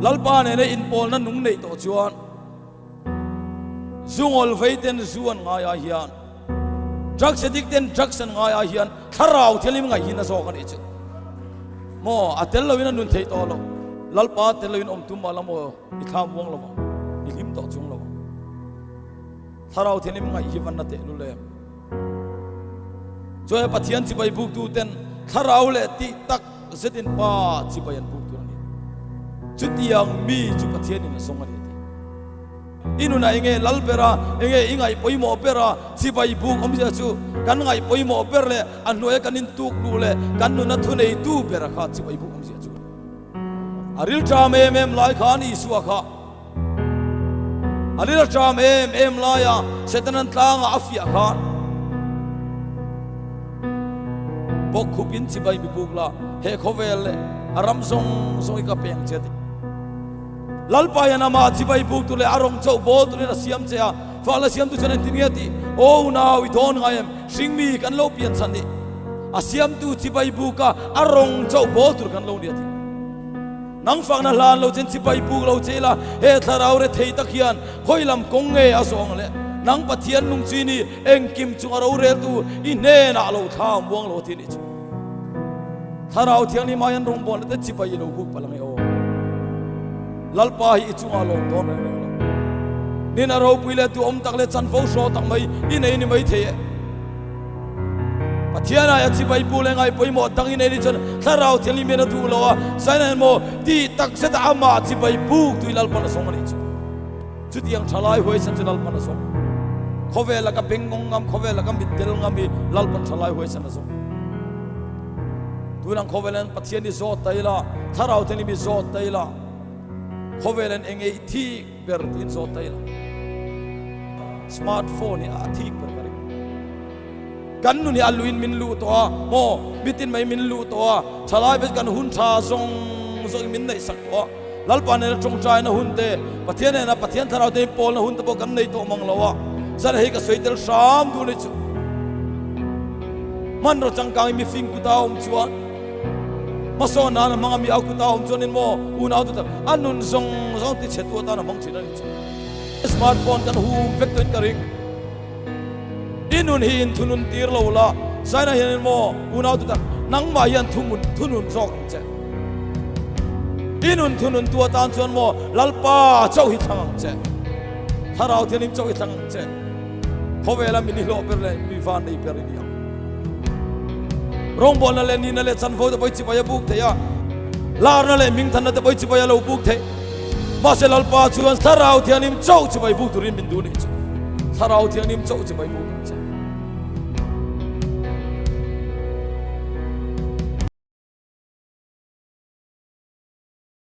Lalpa nena inpawlna nung neih tawh chuan zu ngawl vei ten zu an ngai ai hian, drugs addict ten drugs an ngai ai hian thlarau thianghlim ngaih hi na zawk a nih chu. Maw a tel loin a nun theih tawh lo. Lalpa tel loin awm tum mah la maw i thlam uang lo ang, i hlim tawh chung lo ang. Thlarau thianghlim ngaih hi van na teh lul em? Chuan Pathian chibai buktu ten thlarau leh tih tak zetin Pa chibai an buk tur a ni. Chutiang mi chu Pathianin a zawng a ni a ti. I nunah enge lal ber a, enge i ngaih pawimawh ber a, chibai buk awmzia chu kan ngaih pawimawh ber leh a hnuaia kan intuk luh leh kan nuna thuneitu ber a kha chibai buk awmzia chu a ni. A rilṭam em em lai khan Isua kha A ril a ṭam em em laia Setanan tlanga a fiah khan bawk khup in chibai mi buk la, he khawvel leh a ram zawng zawng hi ka peng che a ti. Lalpa hian amah chibai buk tur leh a rawng chauh bawl turin a siam che a, fah la siamtu chuan engtin nge a tih? Aw unau, i dawn ngai em? Hringmi kan lo pian chhan nih a siamtu chibai buka a rawng chauh bawl tur kan lo ni a ti. Nang fakna hlan lo chen chipai puk lo che ila, he thlarau re thei tak hian khawi lam kawng nge a zawng le? Nang Pathian nung chi ni, engkim chung a roreltu i hnenah lo thla muang lo ti a nih chu. Thlarau Thianghlim ai an rawngbawlna te chipai i lo buk palh ang e aw. Lalpa hi i chungah lawm dawn reng reng lo. Nina ropui leh duhawm tak leh chanvo hraw tak mai i nei ni mai thei e. Pathian aia chibai pu leh ngai pawimawh dang in ei chuan Thlarau Thianghlim hian a duh lo a, Saina hian maw tih tak zet a amah chibai buk tui Lalpan a sawng a nih chu. Chutiang thalai huaisan chu Lalpan a sawng. Khawvel a ka bengngawng ngam, khawvel a ka mittel ngam hi Lalpan thalai huaisan a sawng. Tunang khawvel hian Pathian hi zawt ta ila, Thlarau Thianghlim hi zawt ta ila, khawvel hian eng ei thik ber tiin zawt ta ila. Smartphone hi a thik ber ka ring. Kan nun hi a luin min luh tawh a, maw mitin mai min luh tawh a, thalai vel kan hun tha zawng zawng in min neih sak tawh a, Lalpa nena tawngtaina hun te, Pathian nena Pathian thlarau te pawlna hun te pawh kan nei tawh mang lo a, zan hei ka sawi tel hram duh ni chu. Hmanraw changkang in mifing kuta a awm chuan, hmasawn nan a hmang a mi au kuta a awm chuanin maw unau te tak a nun zawng zawng tichhetu atan a hmang thin a ni chu. Smartphone kan hum vek tawhin ka ring. I nun hi in thunun tir lo la, China hianin maw unau tu tak nangmah hian thumun thunun zawk ang che. I nun thunun tu atan chuan maw Lalpa chauh hi thlang ang che. Thlarau Thianghlim chauh hi thlang ang che. Khawvela min i hlawh ber leh mi van nei ber i ni ang. Rawngbawlna leh nihna leh chanvo te pawh i chibai a buk thei a, larna leh hmingthanna te pawh i chibai a lo buk thei. Mahse Lalpa chuan Thlarau Thianghlim chauh chibai buk turin min duh nih chu. Thlarau Thianghlim chauh chibai buk ang che.